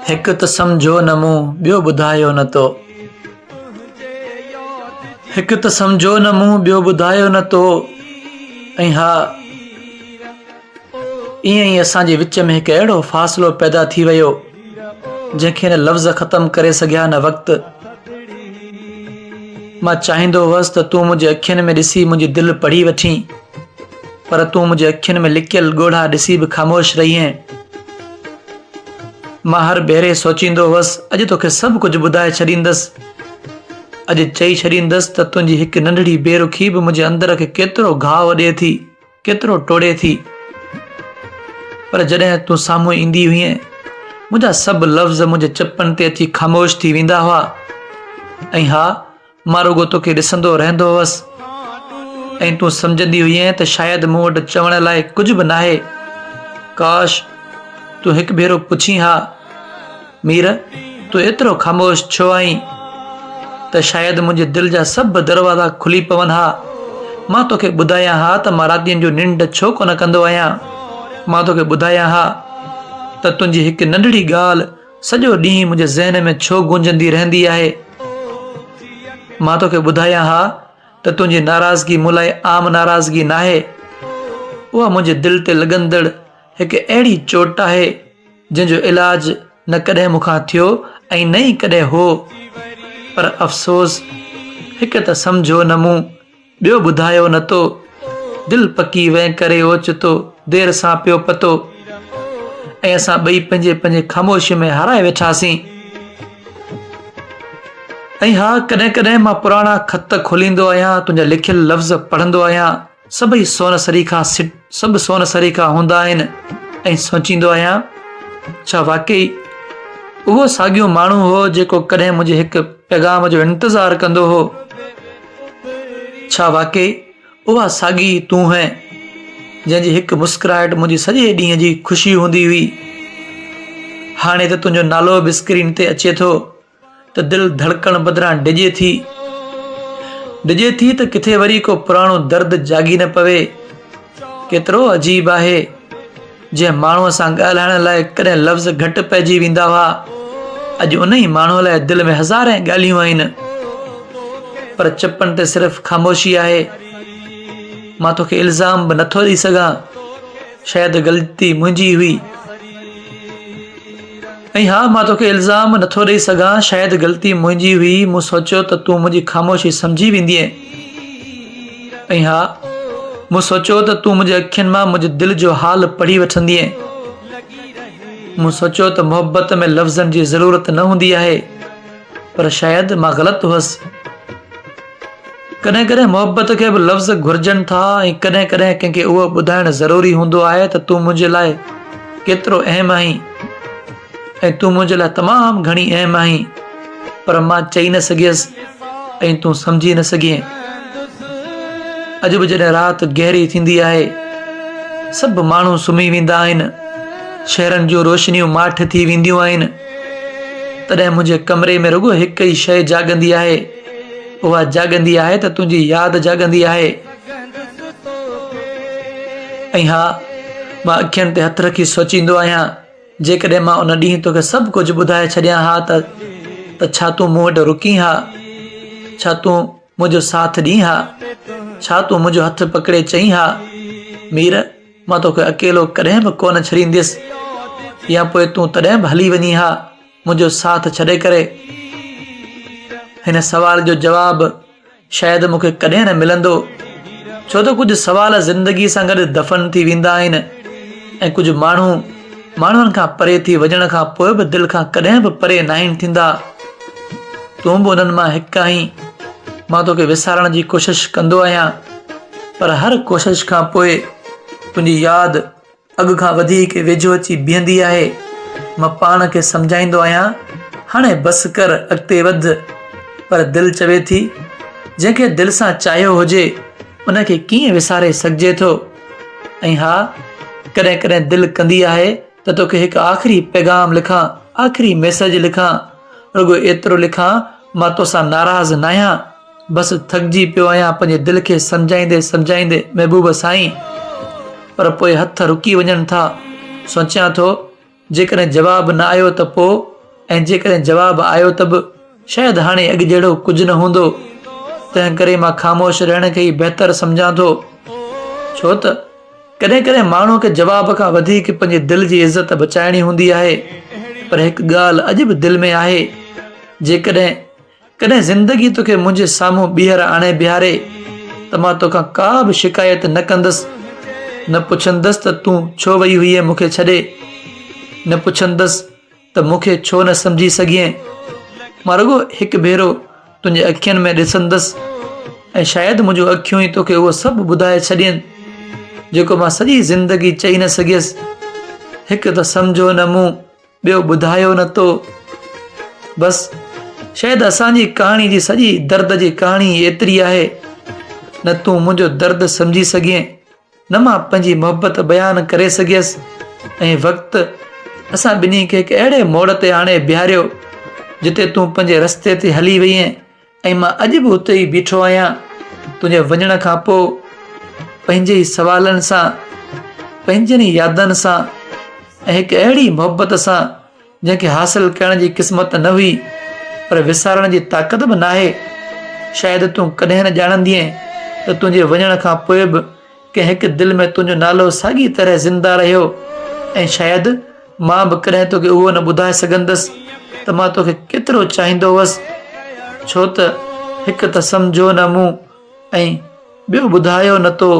هڪ ته سمجهيو نه مون، ٻيو ٻڌايو نه تو. هڪ ته سمجهيو نه مون، ٻيو ٻڌايو نه تو. ۽ ها، ائين ئي اسان جي وچ ۾ هڪ اهڙو فاصلو پيدا ٿي ويو، جنهن کي نه لفظ ختم ڪري سگهيا نه وقت. مان چاهيندو هوس ته تون منهنجي اکين ۾ ڏسي منهنجي دل پڙهي وٺين، پر تون منهنجي اکين ۾ لڪيل ڳوڙها ڏسي به خاموش رهينء. مان هر ڀيري سوچيندو هوس، اڄ توکي سڀ ڪجهه ٻڌائي ڇڏيندس. اڄ چئي ڇڏيندس ته تنهنجي هڪ ننڍڙي بي رخي به منهنجي اندر کي ڪيترو گهاء ڏئي ٿي، ڪيترو ٽوڙي ٿي. پر جڏهن تون سامهون ايندي هئين، منهنجا سڀ لفظ منهنجي چپن تي اچي خاموش ٿي ويندا هئا. ۽ ها، مان رڳو توکي ڏسندو رهندو هوس ۽ تون سمجهندي هئين ته شايد مون وٽ چوڻ لاء ڪجهه به ناهي. ڪاش! تون هڪ ڀيرو پڇين ها، مير! تون ايترو خاموش ڇو آهين؟ ته شايد منهنجي دل جا سڀ دروازا کلي پون ها. مان توکي ٻڌايان ها ته مان راتين جو ننڊ ڇو ڪونه ڪندو آهيان. مان توکي ٻڌايان ها ته تنهنجي هڪ ننڍڙي ڳالهه سڄو ڏينهن منهنجي ذهن ۾ ڇو گونجندي رهندي آهي. مان توکي ٻڌايان ها ته تنهنجي ناراضگي مون لاء عام ناراضگي ناهي. اها منهنجي دل تي لڳندڙ هڪ اهڙي چوٽ آهي، جنهن جو علاج نه ڪڏهن مون کان ٿيو ۽ نه ئي ڪڏهن هو. پر افسوس! هڪ ته سمجهيو نه مون، ٻيو ٻڌايو نه تو. دل پڪي وئين ڪري اوچتو، دير سان پيو پتو. ۽ اسان ٻئي پنهنجي پنهنجي خاموشيء ۾ هارائي ويٺاسين. ۽ ها، ڪڏهن ڪڏهن مان پراڻا خط کوليندو آهيان، تنهنجا لکيل لفظ پڙهندو آهيان. سڀئي سون سريکا سڀ سون سريکا هوندا آهن ۽ سوچيندو آهيان، ڇا واقعي اهو ساڳيو ماڻهو هو جيڪو ڪڏهن منهنجي هڪ پيغام جو انتظار ڪندو هو؟ ڇا واقعي اها ساڳي تون هئين، جنهن جي هڪ مسڪراهٽ منهنجي سڄي ڏينهن جي خوشي هوندي هئي؟ هاڻي ته تنهنجو نالو به اسڪرين تي اچي ٿو ته دل ڌڙڪڻ بدران ڊڄي ٿي. ڊڄي ٿي ته ڪٿي وري ڪو پراڻو درد جاڳي نه پوي. ڪيترو عجيب آهي. جنهن ماڻهوء سان ڳالهائڻ لاء ڪڏهن لفظ گهٽ پئجي ويندا هئا، اڄ ان ئي ماڻهوء لاء دل ۾ هزارين ڳالهيون آهن، پر چپن تي صرف خاموشي آهي. مان توکي الزام به نٿو ڏئي سگهان، شايد غلطي منهنجي هئي. ۽ ها، مان توکي الزام نٿو ڏئي سگهان، شايد غلطي منهنجي هئي، مون سوچيو ته تون منهنجي خاموشي سمجهي ويندينء. ۽ ها، مون سوچيو ته تون منهنجي اکين مان منهنجي دل جو حال پڙهي وٺندينء. مون سوچيو ته محبت ۾ لفظن جي ضرورت نه هوندي آهي، پر شايد مان غلط هئس. ڪڏهن ڪڏهن محبت کي به لفظ گهرجن ٿا ۽ ڪڏهن ڪڏهن ڪنهن کي اهو ٻڌائڻ ضروري هوندو آهي ته تون منهنجي لاء ڪيترو اهم آهين ۽ تون منهنجي لاء تمام گهڻي اهم آهين پر مان چئي نه سگهيس ۽ تون سمجهي نه سگهين. اڄ به جڏهن رات گهري ٿيندي آهي سڀ ماڻهو سمهي ويندا آهن شهرن جون روشنيون ماٺ ٿي وينديون آهن تڏهن منهنجي ڪمري ۾ رڳو هڪ ئي شيء جاڳندي آهي اها جاڳندي آهي ته تنهنجي ياد جاڳندي آهي. ۽ ها، مان اکين تي هٿ رکي سوچيندو آهيان، جيڪڏهن مان ان ڏينهن توکي سڀ ڪجهه ٻڌائي ڇڏيان ها ته ته ڇا تون مون وٽ رڪين ها؟ ڇا تون منهنجو ساٿ ڏين ها؟ ڇا تون منهنجو هٿ پڪڙي چئين ها، مير، مان توکي اڪيلو ڪڏهن به ڪونه ڇڏينديس؟ يا پوء تون تڏهن به هلي وڃين ها؟ منهنجو ساٿ ڇڏي ڪري؟ هن سوال جو جواب شايد مون کي ڪڏهن نه ملندو، ڇو ته ڪجهه سوال زندگي سان گڏ دفن ٿي ويندا آهن ۽ ڪجهه ماڻهو ماڻهن کان پري ٿي وڃڻ کان پوء به دل کان ڪڏهن به پري ناهن ٿيندا. تون به انهن مان هڪ آهين. مان توکي وسارڻ جي ڪوشش ڪندو آهيان، پر هر ڪوشش کان پوء تنهنجي ياد اڳ کان وڌيڪ ويجهو اچي بيهندي آهي. مان پاڻ کي سمجهائيندو آهيان، هاڻي بس ڪر، اڳتي وڌ. پر دل چوي ٿي، جنهن کي دل سان چاهيو هجي، ان کي ڪيئن وساري سگهجي ٿو؟ ۽ ها، ڪڏهن ڪڏهن دل ڪندي آهي ته توکي هڪ آخري پيغام لکان، آخري ميسيج لکان، رڳو ايترو لکان، مان توسان ناراض ناهيان. بس ٿڪجي پيو آهيان پنهنجي دل کي سمجهائيندي سمجهائيندي محبوب سائين پر پوء هٿ رڪي وڃن ٿا سوچيان ٿو. جيڪڏهن جواب نه آيو ته پوء ۽ جيڪڏهن جواب آيو ته به شايد هاڻي اڳ جهڙو ڪجهه نه هوندو. تنهن ڪري مان خاموش رهڻ کي ئي بهتر سمجهان ٿو. ڇو ته ڪڏهن ڪڏهن ماڻهوء کي جواب کان وڌيڪ پنهنجي دل جي عزت بچائڻي هوندي آهي. پر هڪ ڳالهه اڄ به دل ۾ آهي. جيڪڏهن ڪڏهن زندگي توکي منهنجي سامهون ٻيهر آڻي بيهاري ته مان توکان ڪا به شڪايت نه ڪندس، نه پڇندس ته تون ڇو وئي هئين مون کي ڇڏي، نه پڇندس ته مون کي ڇو نه سمجهي سگهين. مان رڳو هڪ ڀيرو تنهنجي اکين ۾ ڏسندس ۽ شايد منهنجون اکيون ئي توکي اهو سڀ ٻڌائي ڇڏين جيڪو مان سڄي زندگي چئي نه سگهيس. هڪ ته سمجهيو نه مون. ٻيو ٻڌايو نه تو. بس شايد اسان جي ڪهاڻي جي سڄي درد جي ڪهاڻي ئي ايتري آهي. نه تون منهنجو درد سمجهي سگهين، نه مان پنهنجي محبت بيان ڪري سگهيس ۽ وقت اسان ٻنهي کي هڪ اهڙي موڙ تي آڻي بيهاريو، جتي تون پنهنجي رستي تي هلي وئين ۽ مان اڄ به اتي ئي بيٺو آهيان. تنهنجي وڃڻ کان پوء پنهنجي ئي سوالن سان، پنهنجين ئي يادن سان ۽ هڪ اهڙي محبت سان جنهن کي حاصل ڪرڻ جي قسمت نه هئي پر وسارڻ جي طاقت به ناهي. شايد تون ڪڏهن نه ڄاڻندينء ته تنهنجي وڃڻ کان پوء به ڪنهن هڪ دل ۾ تنهنجو نالو ساڳي طرح زنده رهيو ۽ شايد مان به ڪڏهن توکي اهو نه ٻڌائي سگهندس ته مان توکي ڪيترو چاهيندو هوس، ڇو ته هڪ ته سمجهيو نه مون ۽ ٻيو ٻڌايو نه تو.